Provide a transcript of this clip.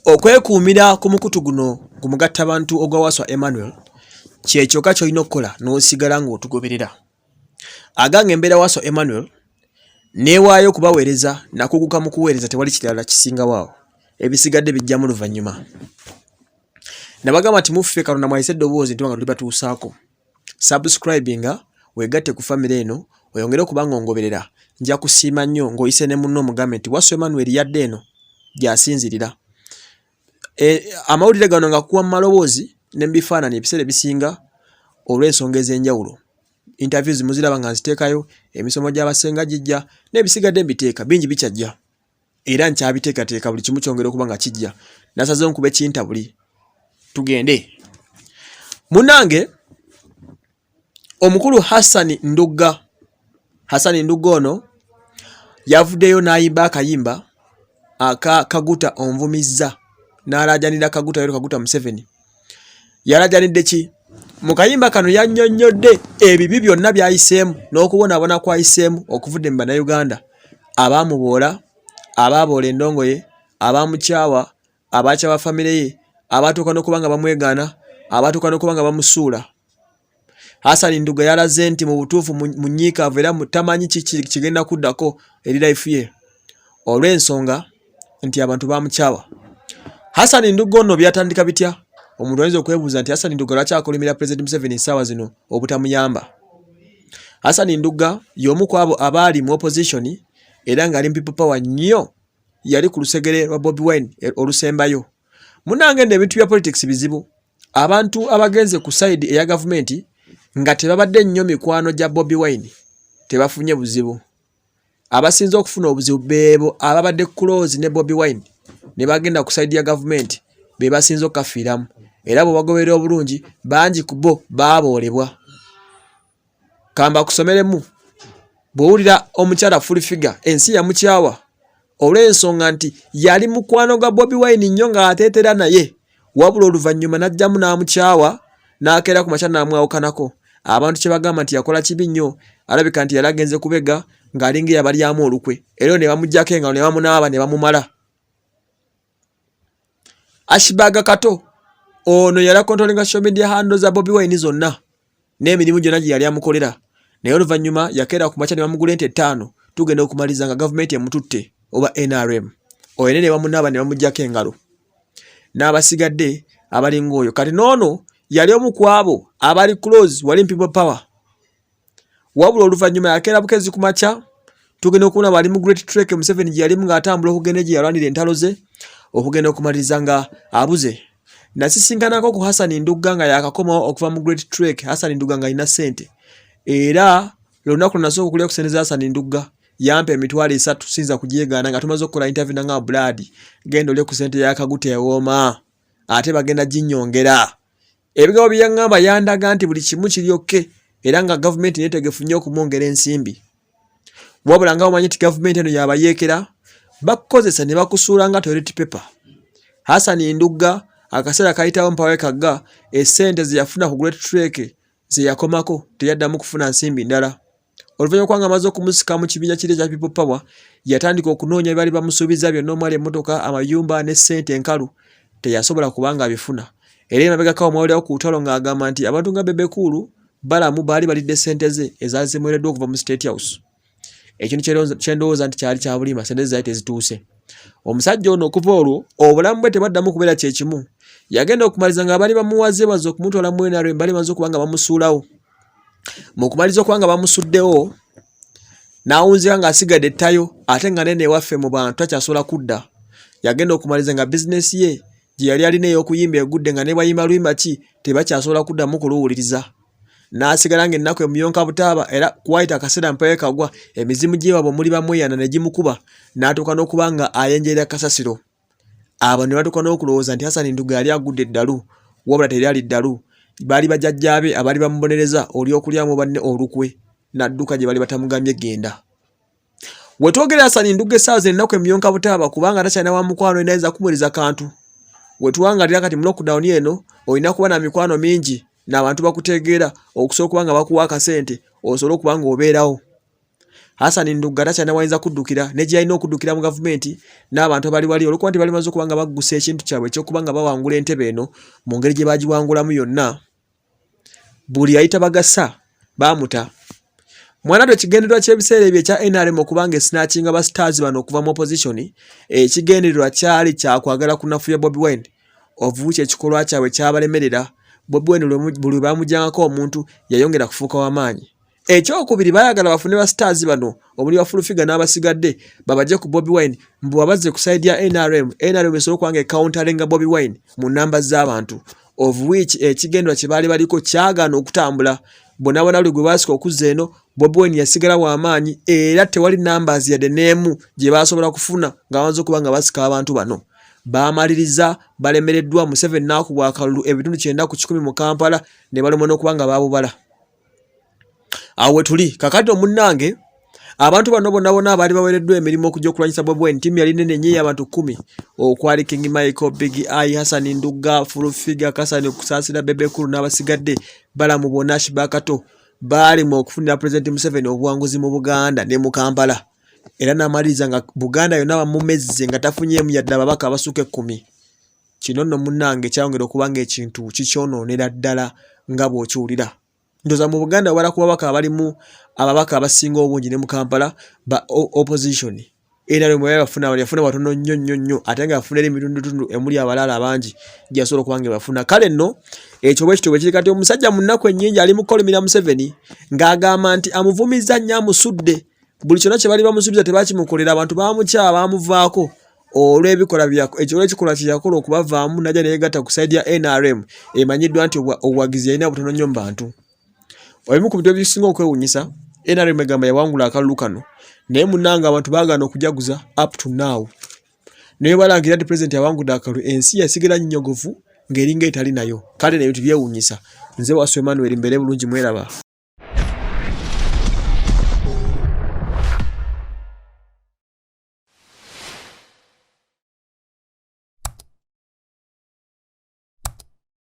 Okwekuumira ku mukutu guno gu mugattabantu ogwa Wasswa Emmanuel kye kyokka ky'olina okukola n'osigala ng'otugoberera. Agange embeera Wasswa Emmanuel neewaayo okubaweereza nakuguka mu kuweereza tewali kirala kisingawo awo ebisigadde bijjamu luvannyuma. Nabagamba nti muffe Katonda mwayise eddoboozi nti nga tulibatuusaako. Subscribinga weegatte ku famire eno oyongere okuba ng'ongoberera nja kusiima nnyo ng'oyise ne munno omugambe nti Wasswa Emmanuel yadde eno gy'asinzirira. E, amawulire gano nga kuwa mu maloboozi ne mu bifaananyi ebiseera ebisinga olw'ensonga ez'enjawulo. Interviews muziraba nga nziteekayo, emisomo gy'abasenga gijja n'ebisigadde mbiteeka bingi bikyajja era nkyabiteekateeka buli kimu kyongera okuba nga kijja. Nasazeewo nkube kintabuli tugende. Munnange omukulu Hassan Ndugga, Hassan Ndugga ono yavuddeyo n'ayimba akayimba aka Kaguta onvumizza n'alaajanira Kaguta Yoweri Kaguta Museveni. Yalaajanidde ki? Mu kayimba kano yannyonnyodde ebibi byonna by'ayiseemu n'okubonaabona kw'ayiseemu okuvudde mu Bannayuganda abaamuboola, abaaboola endongo ye, abaamukyawa, abaakyawa famire ye, abaatuuka n'okuba nga bamwegaana, abaatuuka n'okuba nga bamusuula. Hassan Nduga yalaze nti mu butuufu munyiikaavu era tamanyi kiki kigenda kuddako eri life ye olw'ensonga nti abantu bamukyawa. Hassan Nduga ono byatandika bitya? Omuntu ayinza okwebuuza nti Hassan Nduga lwaki akolimira Pulezidenti Museveni essaawa zino obutamuyamba? Hassan Nduga y'omu ku abo abaali mu opposition era ng'ali mu people power nnyo, yali ku lusegere lwa Bobi Wine olusembayo. Munnange nno ebintu bya politics bizibu. Abantu abagenze ku sayidi eya gavumenti nga tebabadde nnyo mikwano gya Bobi Wine tebafunye buzibu. Abasinze okufuna obuzibu beebo ababadde close ne Bobi Wine ne bagenda ku sayidi ya gavumenti be basinze okukafiiramu era bw'obagoberera obulungi bangi ku bo baaboolebwa. Kambakusomeremu bw'owulira omukyala Full Figure ensi yamukyawa olw'ensonga nti yali mukwano gwa Bobi Wine nnyo ng'ateetera naye wabula oluvannyuma n'ajjamu n'amukyawa n'akeera ku makya n'amwawukanako. Abantu kye bagamba nti yakola kibi nnyo alabika nti yali agenze kubega ng'alinga eyabalyamu olukwe era ne bamuggyako engalo ne bamunaaba ne bamumala. Ashburg Kato ono yali akontrolinga social media handle za Bobi Wine zonna n'emirimu gyonna gye yali amukolera naye oluvannyuma yakeera ku makya ne bamugula ente ttaano tugenda okumaliriza nga gavumenti emututte oba NRM oyo ne bamunaaba ne bamuggyako engalo n'abasigadde abalinga oyo kati n'ono yali omu ku abo abali close wali people power wabula oluvannyuma yakeera bukezi ku makya tugenda okulaba ali mu Great Trek Museveni gye yalimu ng'atambula okugenda gye yalwanira entalo ze okugenda okumaliriza nga abuze. Nasisinkanako ku Hassan Ndugga nga yakakomawo okuva mu Great Trek. Hassan Ndugga ng'alina ssente era lunaku lwe nasooka okulya ku ssente za Hassan Ndugga yampa 30,000 siyinza kugyegaana nga tumaze okukola interview nangamba Blood genda olye ku ssente ya Kaguta ewooma ate bagenda ginnyongera. Ebigambo bye yaŋŋamba yandaga nti buli kimu kiri okke era nga gavumenti neetegefu nnyo okumwongera ensimbi. Wabula nga omanyi nti gavumenti eno yabayeekera bakukozesa ne bakusuula nga toilet paper. Hassan Ndugga akaseera kayitawo mpawe kagga essente ze yafuna ku Great Trek ze yakomako teyaddamu kufuna nsimbi ndala. Oluvannyuma okuba nga amaze okumusika mu kibinja kiri ekya People Power, yatandika okunoonya bye baali bamusuubizza byonna omwali emmotoka, amayumba ne ssente enkalu teyasobola kuba ng'abifuna. Era emabegako awo mwawulirako ku lutalo ng'agamba nti abantu nga Bebe Cool, Balamu baali balidde ssente ze ezaali zimuweereddwa okuva mu State House. Ekintu kye ndowooza nti kyali kya bulimba, ssente ze zaali tezituuse. Omusajja ono okuva olwo obulamu bwe tebwaddamu kubeera kye kimu. Yagenda okumaliriza nga abaali bamuwaze baze okumutwala mu NRM baali bamaze okuba nga bamusuulawo. Mu kumaliriza okuba nga bamusuddewo n'awunzika ng'asigadde ettayo ate nga nene ewaffe mu bantu takyasobola kudda. Yagenda okumaliriza nga bizinesi ye gye yali alina ey'okuyimba egudde nga ne bw'ayimba luyimba ki tebakyasobola kuddamu kuluwuliriza. N'asigala ng'ennaku emuyonka butaaba era kuwayita akaseera mpayo kagwa emizimu gy'ewaabwe omuli bamweyana ne gimukuba n'atuuka n'okuba nga ayenjerera kasasiro. Abo ne batuuka n'okulowooza nti Hassan Ndugga yali agudde eddalu wabula teryali ddalu baali bajjajjaabe abaali bamubonereza olw'okulyamu banne olukwe n'adduka gye bali batamugambye genda. We twogera Hassan Ndugga essaawa zino ennaku emuyonka butaaba kubanga takyalina wa mukwano yenna ayinza kumuweereza kantu. We tuwangalira kati mu lockdown eno olina kuba na mikwano mingi n'abantu bakutegeera okusobola okuba nga bakuwa akasente osobole okuba ng'obeerawo. Hassan Ndugga takyalina wayinza kuddukira ne gye yalina okuddukira mu gavumenti n'abantu abali wali olw'okuba nti bali maze okuba nga baggusa ekintu kyabwe eky'okuba nga bawangula entebe eno mu ngeri gye bagiwangulamu yonna. Buli yali tabagasa baamuta. Mwanattu ekigendererwa ky'ebiseera ebyo ekya NRM okuba nga esinakinga ba stars bano okuva mu opposition, ekigendererwa kyali kya kwagala kunafuya Bobi Wine, of which ekikolwa kyabwe kyabalemerera. Bobi Wine buli lwe bamuggyangako omuntu yayongera kufuuka wa maanyi. Ekyokubiri baayagala bafune ba stars bano omuli ba Full Figure n'abasigadde babagye ku Bobi Wine mbu babazze ku side ya NRM, NRM esobole okuba nga ecounteringa Bobi Wine mu nnamba z'abantu, of which ekigendererwa kye baali baliko kyagaana okutambula. Bonna buli gwe baasika okuzza eno, Bobi Wine yasigala wa maanyi era tewali numbers yadde n'emu gye baasobola kufuna nga bamaze okuba nga basika abantu bano. Baamaliriza balemereddwa, Museveni n'akubwa akalulu 90% mu Kampala ne balemwa n'okuba nga baabubala. Awo we tuli kakati omunnange, abantu bano bonna bonna abaali baweereddwa emirimu okujja okulwanyisa Bobi Wine, ttiimu yali nnene nnyo ey'abantu 10 okwali King Michael, Big Eye, Hassan Ndugga, Full Figure, Kasani Kusaasira, Bebe Cool n'abasigadde Balamu bonna Sheebah Kato, baali mu okufunira Pulezidenti Museveni obuwanguzi mu Buganda ne mu Kampala era n'amaliriza nga Buganda yonna bamumezze nga tafunyeemu yadde ababaka abasukka 10. Kino nno munnange kyayongera okuba ng'ekintu kikyonoonera ddala nga bw'okiwulira. Ndowooza mu Buganda wabala ku babaka abalimu ababaka abasinga obungi ne mu Kampala ba opposition NRM yali bafuna yafuna batono nnyo nnyo nnyo ate nga yafuna eri emitundutundu emuli abalala abangi gye yasobola okuba nga bafuna. Kale nno ekyo bwe kityo bwe kiri. Kati omusajja mu nnaku ennyingi ali mu kukolimira Museveni ng'agamba nti amuvumizza nnyo, amusudde buli kyonna kye bali bamusuubiza tebakimukolera, abantu baamukyawa, baamuvaako olw'ebikolwa olw'ekikolwa kye yakola okubavaamu n'ajja ne yeegatta ku side ya NRM emanyiddwa nti obuwagizi yalina butono nnyo mu bantu. Ebimu ku bintu ebisinga okwewuunyisa, NRM egamba yawangula akalulu kano naye munnange abantu baagaana okujaguza up to now. Naye balangira nti pulezidenti yawangudde akalulu, ensi yasigala nnyinyogovu ng'eringa etali nayo. Kale n'ebintu byewuunyisa. Nze Wasswa Emmanuel, mbeere bulungi, mweraba.